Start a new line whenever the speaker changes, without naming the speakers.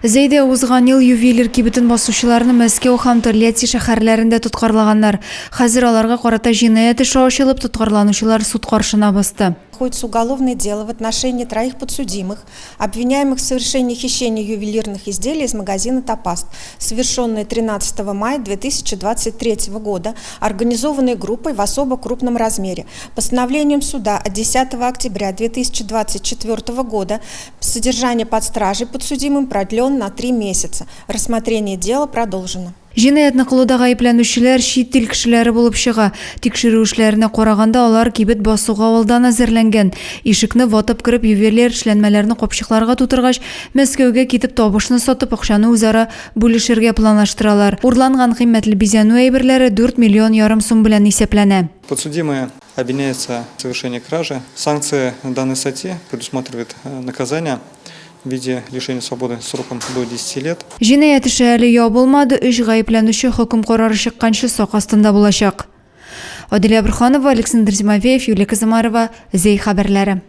Зәйдә узган ел ювелир кибетен басучыларны Мәскәү һәм Тольятти шәһәрләрендә тоткарлаганнар. Хәзер аларга карата җинаять эше ачылып, тоткарланучылар суд каршына басты.
Находится уголовное дело в отношении троих подсудимых, обвиняемых в совершении хищения ювелирных изделий из магазина «Топаст», совершенное 13 мая 2023 года, организованной группой в особо крупном размере. Постановлением суда от 10 октября 2024 года содержание под стражей подсудимым продлен на 3 месяца. Рассмотрение дела продолжено.
Җинаятьне кылуда гаепләнүчеләр чит ил кешеләре булып чыга. Тикшерү эшләренә караганда, алар кибет басуга алдан әзерләнгән. Ишекне ватып кереп, ювелир эшләнмәләрне капчыкларга тутыргач, Мәскәүгә китеп табышны сатып, акчаны үзара бүлешергә планлаштыралар. Урланган кыйммәтле бизәнү әйберләре дүрт миллион ярым сум белән исәпләнә.
Подсудимые обвиняются в совершении кражи. Санкции данной статьи предусматривают наказание в виде лишения свободы сроком до 10 лет.
Җинаять эше әле ябылмады, өч гаепләнүче хөкем карары чыкканчы сак астында булачак. Адилә Борһанова, Александр Тимофеев, Юлия Казымарова, Зәй хәбәрләре.